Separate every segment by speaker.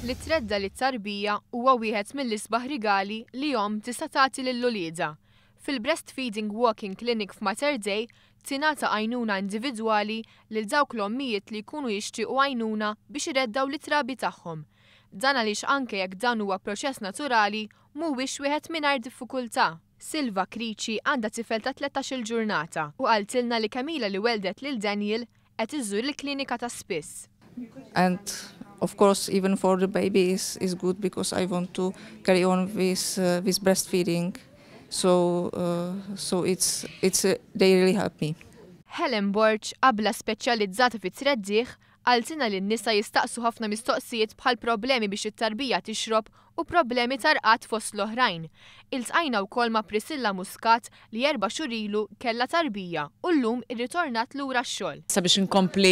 Speaker 1: Li tredda' lit-tarbija huwa wieħed mill-isbaħ rigali li omm tista' tagħti lil uliedha. Fil-Breastfeeding Walk-in Clinic f'Mater Dei tingħata għajnuna individwali lil dawk l-ommijiet li jkunu jixtiequ għajnuna biex ireddgħu lit-trabi tagħhom. Dan għaliex anke jekk dan huwa proċess naturali, mhuwiex wieħed mingħajr diffikultà. Silva Crici għandha tifel ta' 13-il ġurnata u qaltilna li kemm ilha li weldet lil Daniel qed iżżur il-klinika ta' spiss.
Speaker 2: And of course even for the baby is good because I want to carry on with breastfeeding. So they really help me.
Speaker 1: Helen Borg, qabla speċjalizzata fit-treddigħ, qaltilna li n-nisa jistaqsu ħafna mistoqsijiet bħal problemi biex it-tarbija tixrob u problemi tarqat fost l-oħrajn. Iltqajna wkoll ma' Priscilla Muscat li 4 xhur ilu kellha tarbija u llum irritornat lura x-xogħol.
Speaker 3: Sabiex inkompli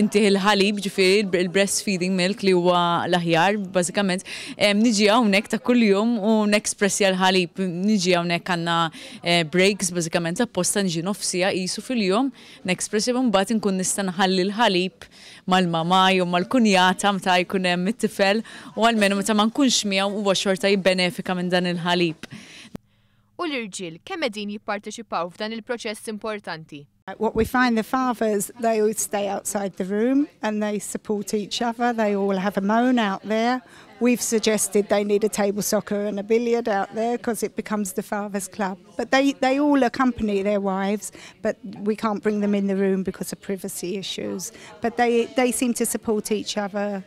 Speaker 3: intih il-ħalib, ġifieri il-breastfeeding milk li huwa l-aħjar, bażikament, niġi hawnhekk ta' kuljum u nekspressja l-ħalib. Niġi hawnhekk għandna breaks bażikament apposta niġi nofs siegħa qisu fil-jum, nekspressja u mbagħad inkun nista' nħalli l-ħalib mal-mama jew mal-kunjata meta jkun hemm it-tifel u almenu meta ma nkunx miegħu huwa xorta jibbenefika minn dan il-ħalib.
Speaker 1: U l-irġiel kemm qegħdin jipparteċipaw f'dan il-proċess importanti?
Speaker 4: What we find, the fathers, they all stay outside the room and they support each other. They all have a moan out there. We've suggested they need a table soccer and a billiard out there because it becomes the fathers' club. But they all accompany their wives, but we can't bring them in the room because of privacy issues. But they seem to support each other.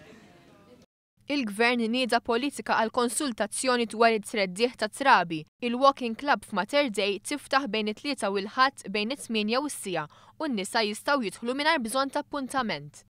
Speaker 1: Il-gvern nieda politika għal konsultazzjoni dwar it-treddigħ ta' trabi. Il-Walk-in Club f'Mater Dei tiftaħ bejn it-Tlieta u l-Ħadd bejn it-8 u s-siegħa u n-nisa jistgħu jidħlu mingħajr bżonn ta' appuntament.